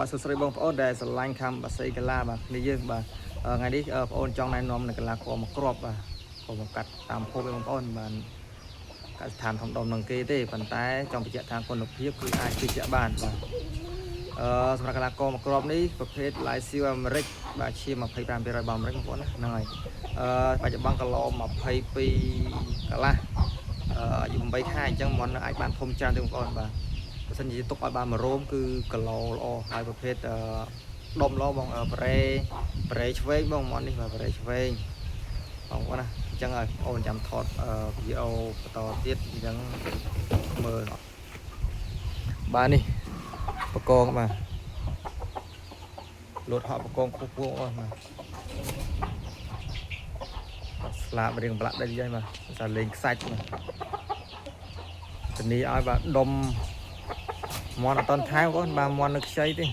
បាទសួស្តីបងប្អូនដែលស្រឡាញ់ខាំបាសីកាឡាបាទគ្នាយើងបាទថ្ងៃនេះបងប្អូនចង់ណែនាំនៅកីឡាករមួយគ្រាប់បាទក៏មកកាត់តាមភពឯបងប្អូនបាទកសិដ្ឋានធំដុំនឹងគេទេប៉ុន្តែចង់បញ្ជាក់ថាគុណភាពគឺអាចជឿជាក់បានបាទសម្រាប់កីឡាករមួយគ្រាប់នេះប្រភេទ Live Seal អាមេរិកបាទឈាម25%របស់អាមេរិកបងប្អូនណាហ្នឹងហើយបច្ចុប្បន្នគីឡូ22កន្លះអាយុ8ខែអញ្ចឹងមិនអាចបានធំច្រើនទេបងប្អូនបាទបើសិនជាទុកឲ្យបានមួយរោមគឺគីឡូល្អហើយប្រភេទដុំល្អបងប្រេប្រេឆ្វេងបងមន់នេះបាទប្រេឆ្វេងបងប្អូនណាអញ្ចឹងឲ្យបងប្អូនចាំថតវីដេអូបន្តទៀតអញ្ចឹងមើលបាទនេះបកងបាទលោតហក់បកងខ្ពស់ៗបងប្អូនបាទបាទស្លាបរៀងប្រឡាក់ដីហើយបាទតែលេងខ្សាច់បាទធានីឲ្យបាទដុំមន់អត់តន់ថែបងប្អូនបាទមន់នៅខ្ចីទេ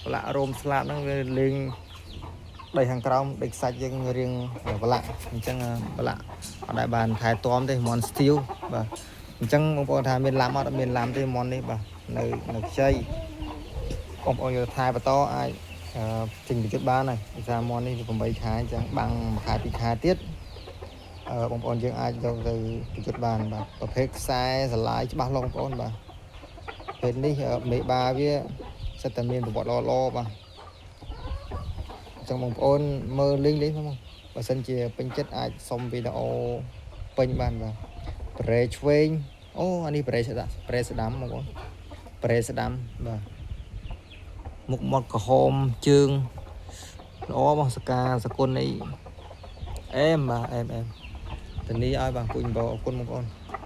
ប្រឡាក់រោមស្លាបហ្នឹងវាលេងដីខាងក្រោមដីខ្សាច់យើងរៀងប្រឡាក់អញ្ចឹងប្រឡាក់អត់ដែលបានថែទាំទេមន់ស្ទីវបាទអញ្ចឹងបងប្អូនថាមានឡាំអត់អត់មានឡាំទេមន់នេះបាទនៅខ្ចីបងប្អូនយកថែបន្តអាចចេញប្រយុទ្ធបានហើយដោយសារមន់នេះវា8ខែអញ្ចឹងបាំងមួយខែពីរខែទៀតបងប្អូនយើងអាចយកទៅប្រយុទ្ធបានបាទប្រភេទខ្សែស្រឡាយច្បាស់លាស់បងប្អូនបាទពេលនេះមេបាវាសិតតែមានប្រវត្តិល្អៗបាទអញ្ចឹងបងប្អូនមើលលេងលេងហ្នឹងបើសិនជាពេញចិត្តអាចសុំវីដេអូពេញបានបាទប្រេឆ្វេងអូអានេះប្រេស្ដាំប្រេស្ដាំបងប្អូនប្រេស្ដាំបាទមុខមាត់ក្រហមជើងល្អបងសកាសគុណអីអែមបាទអែមអែមធានីឲ្យបាទពូជបអរគុណបងប្អូន។